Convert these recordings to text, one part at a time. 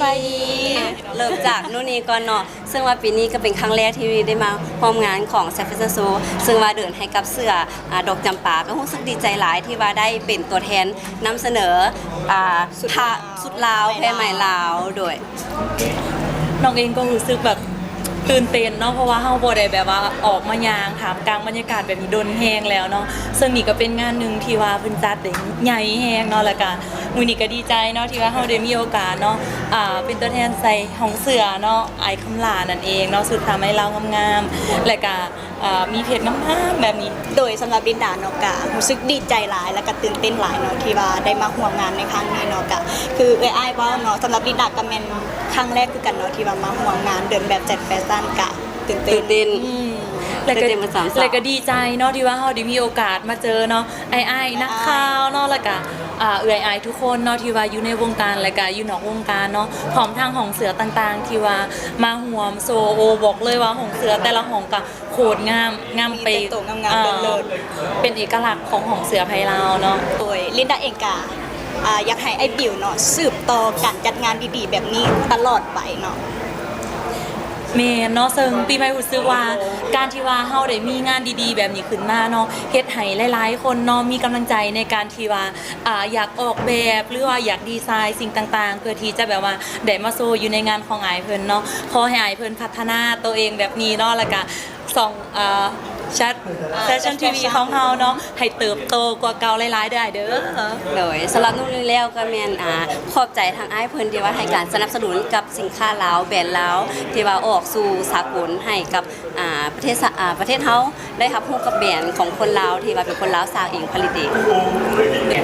ສະບາຍດີ ເລີ່ມຈາກນູ່ນນີ້ກ່ອນເນາະ ເຊິ່ງວ່າປີນີ້ກໍເປັນຄັ້ງແລກທີ່ໄດ້ມາຮ່ວມງານຂອງ San Fashion Show ເຊິ່ງວ່າເດີນໃຫ້ກັບເສື້ອ ອາ ດອກຈຳປາ ກໍຮູ້ສຶກດີໃຈຫຼາຍທີ່ວ່າໄດ້ເປັນຕົວແທນນຳສະເໜີ ອາ ຊຸດລາວ ຜ້າ ຊຸດລາວ ແພໄໝລາວ ໂດຍ ນ້ອງເອງກໍຮູ້ສຶກແບບຕື່ນເຕັ້ນເນາະ ເພາະວ່າເຮົາບໍ່ໄດ້ແບບວ່າອອກມາຍ່າງທ່າມກາງບັນຍາກາດແບບນີ້ດົນແຮງແລ້ວເນາະ ເຊິ່ງນີ້ກໍເປັນງານໜຶ່ງທີ່ວ່າເພິ່ນຈັດໄດ້ໃຫຍ່ແຮງເນາະ ແລ້ວກະມື້ນີ້ກໍດີໃຈເນາະ ທີ່ວ່າເຮົາໄດ້ມີໂອກາດເນາະ ອາ ເປັນຕົວແທນໃສ່ຫ້ອງເສື້ອເນາະ ອ້າຍຄຳຫຼ້ານັ້ນເອງເນາະ ຊຸດຜ້າໄໝລາວງາມໆ ແລ້ວກະ ເອີ ມີເພັດງາມໆແບບນີ້. ໂດຍ ສຳລັບລິນດາເນາະ ກະຮູ້ສຶກດີໃຈຫຼາຍ ແລ້ວກະຕື່ນເຕັ້ນຫຼາຍເນາະ ທີ່ວ່າໄດ້ມາຮ່ວມງານໃນຄັ້ງນີ້ເນາະ ກະຄືເອື້ອຍອ້າຍເວົ້າເນາະ ສຳລັບລິນດາກະແມ່ນຄັ້ງແລກຄືກັນເນາະ ທີ່ວ່າມາຮ່ວມງານເດີນແບບ Zed Fashion ກະຕື່ນເຕັ້ນ ຕື່ນເຕັ້ນ ອືມ ແລ້ວກະ ຕື່ນເຕັ້ນເປັນສາມສາວ ແລ້ວກະດີໃຈເນາະ ທີ່ວ່າເຮົາໄດ້ມີໂອກາດມາເຈີເນາະ ອ້າຍໆນັກຂ່າວເນາະ ແລ້ວກະ ອ່າ ເອື້ອຍອ້າຍທຸກຄົນເນາະ ທີ່ວ່າຢູ່ໃນວົງການ ແລ້ວກະຢູ່ນອກວົງການເນາະ ພ້ອມທັງຫ້ອງເສື້ອຕ່າງໆ ທີ່ວ່າມາຮ່ວມໂຊ. ໂອ້ ບອກເລີຍວ່າຫ້ອງເສື້ອແຕ່ລະຫ້ອງກະ ໂຄດງາມ ງາມໄປ ມີແຕ່ໂຕງາມໆ ອ່າ ເລີດໆ ເປັນເອກະລັກຂອງຫ້ອງເສື້ອໄພລາວເນາະ. ໂດຍ ລິນດາເອງກະ ອ່າ ຢາກໃຫ້ອ້າຍປິວເນາະ ສືບຕໍ່ການຈັດງານດີໆແບບນີ້ຕະຫຼອດໄປເນາະ. ແມ່ນເນາະ ເຊິ່ງປີໃໝ່ຮູ້ສຶກວ່າ ການທີ່ວ່າເຮົາໄດ້ມີງານດີໆແບບນີ້ຂຶ້ນມາເນາະ ເຮັດໃຫ້ຫຼາຍໆຄົນເນາະ ມີກຳລັງໃຈໃນການທີ່ວ່າ ອ່າ ຢາກອອກແບບ ຫຼືວ່າຢາກດີໄຊສິ່ງຕ່າງໆ ເພື່ອທີ່ຈະແບບວ່າໄດ້ມາໂຊຢູ່ໃນງານຂອງອ້າຍເພິ່ນເນາະ. ຂໍໃຫ້ອ້າຍເພິ່ນພັດທະນາໂຕເອງແບບນີ້ເນາະ ແລ້ວກະ ຊ່ອງ ເອີ ແຊດ ແຊດ ແຊດ ແຊດ ທີ ວີ ຂອງເຮົາເນາະ ໃຫ້ເຕີບໂຕກວ່າເກົ່າຫຼາຍໆເດີ້ອ້າຍເດີ້. ໂດຍ ສຳລັບນຸ່ນນີ້ແລ້ວກໍແມ່ນ ອ່າ ຂອບໃຈທາງອ້າຍເພິ່ນທີ່ວ່າໃຫ້ການສະໜັບສະໜູນກັບສິນຄ້າລາວ ແບຣນລາວ ທີ່ວ່າອອກສູ່ສາກົນໃຫ້ກັບ ອ່າ ປະເທດ ອ່າ ປະເທດເຮົາໄດ້ຮັບຮູ້ກັບແບຣນຂອງຄົນລາວ ທີ່ວ່າເປັນຄົນລາວສ້າງເອງ ຜະລິດເອງ.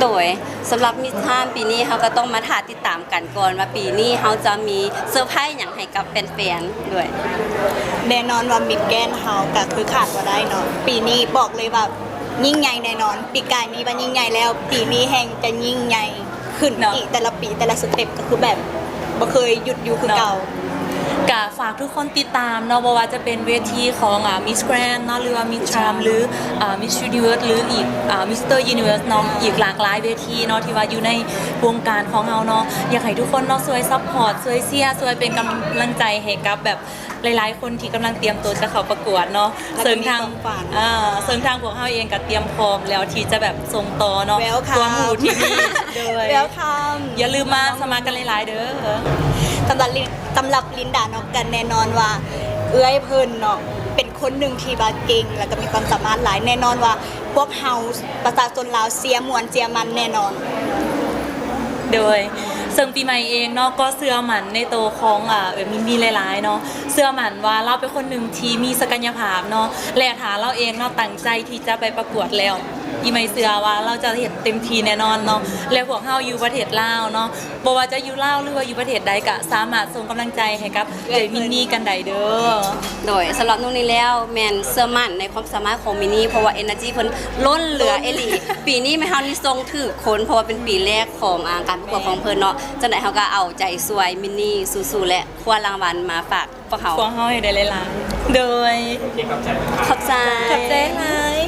ໂດຍ ສຳລັບມິດຮາມປີນີ້ ເຮົາກໍຕ້ອງມາຖ້າຕິດຕາມກັນກ່ອນວ່າ ປີນີ້ເຮົາຈະມີເຊີໄພຫຍັງໃຫ້ ກັບແຟນໆ ດ້ວຍ. ແນ່ນອນວ່າມິດແກຣນເຮົາກໍຄືຂາດບໍ່ໄດ້ເນາະ ປີນີ້ບອກເລີຍວ່າຍິ່ງໃຫຍ່ແນ່ນອນ. ປີກາຍນີ້ວ່າຍິ່ງໃຫຍ່ແລ້ວ ປີນີ້ແຮ່ງຈະຍິ່ງໃຫຍ່ຂຶ້ນເນາະ ອີກ ແຕ່ລະປີແຕ່ລະສະເຕັບກໍຄືແບບບໍ່ເຄີຍຢຸດຢູ່ຄືເກົ່າເນາະ. ກະຝາກທຸກຄົນຕິດຕາມເນາະ ບໍ່ວ່າຈະເປັນເວທີຂອງ ອ່າ Miss Grand ເນາະ ຫຼືວ່າ Miss Charm ຫຼື ອ່າ Miss Universe ຫຼືອີກ ອ່າ Mister Universe ເນາະ ອີກຫຼາກຫຼາຍເວທີເນາະ ທີ່ວ່າຢູ່ໃນວົງການຂອງເຮົາເນາະ. ຢາກໃຫ້ທຸກຄົນເນາະ ຊ່ວຍ support ຊ່ວຍເຊຍ ຊ່ວຍເປັນກຳລັງໃຈໃຫ້ກັບແບບ ຫຼາຍໆຄົນທີ່ກຳລັງຕຽມໂຕຈະເຂົ້າປະກວດເນາະ ແລ້ວກໍ ເຊິ່ງທາງ ມີຄວາມຝັນ ເອີ ເຊິ່ງທາງພວກເຮົາເອງກໍຕຽມພ້ອມແລ້ວທີ່ຈະແບບສົ່ງຕໍ່ເນາະ Welcome ຄວາມຮູ້ທີ່ມີ ໂດຍ Welcome ຢ່າລືມມາສະໝັກກັນຫຼາຍໆເດີ້. ສຳລັບລິນ ສຳລັບລິນດາເນາະ ກໍແນ່ນອນວ່າເອື້ອຍເພິ່ນເນາະ ເປັນຄົນໜຶ່ງທີ່ວ່າເກັ່ງ ແລ້ວກໍມີຄວາມສາມາດຫຼາຍ. ແນ່ນອນວ່າພວກເຮົາປະຊາຊົນລາວເຊຍມ່ວນເຊຍມັນແນ່ນອນ. ໂດຍ ເຊິ່ງປີໃໝ່ເອງເນາະ ກໍເຊື່ອໝັ້ນໃນໂຕຂອງ ອາ ເອື້ອຍມິນນີຫຼາຍໆເນາະ. ເຊື່ອໝັ້ນວ່າລາວເປັນຄົນໜຶ່ງທີ່ມີສັກກະຍະພາບເນາະ ແລະ ຖ້າລາວເອງເນາະ ຕັ້ງໃຈທີ່ຈະໄປປະກວດແລ້ວ ປີໃໝ່ເຊື່ອວ່າລາວຈະເຮັດເຕັມທີ່ແນ່ນອນເນາະ. ແລະ ພວກເຮົາຢູ່ປະເທດລາວເນາະ ບໍ່ວ່າຈະຢູ່ລາວ ຫຼືວ່າຢູ່ປະເທດໃດ ກະສາມາດສົ່ງກຳລັງໃຈໃຫ້ກັບເອື້ອຍມິນນີກັນໄດ້ເດີ້. ໂດຍ ສຳລັບນຸ່ນນີ້ແລ້ວ ແມ່ນເຊື່ອໝັ້ນໃນຄວາມສາມາດຂອງມິນນີ ເພາະວ່າ energy ເພິ່ນລົ້ນເຫຼືອອີ່ຫຼີ. ປີນີ້ແມ່ນເຮົານີ້ສົ່ງຖືກຄົນ ເພາະວ່າເປັນປີແລກຂອງ ອາ ການປະກວດຂອງເພິ່ນເນາະ. ຈັ່ງໃດເຮົາກໍເອົາໃຈຊ່ວຍມິນນີສູ້ໆ ແລະ ຄວ້າລາງວັນມາຝາກພວກເຮົາ ພວກເຮົາໃຫ້ໄດ້ຫຼາຍໆ. ໂດຍ ຂອບໃຈ ຂອບໃຈຫຼາຍ.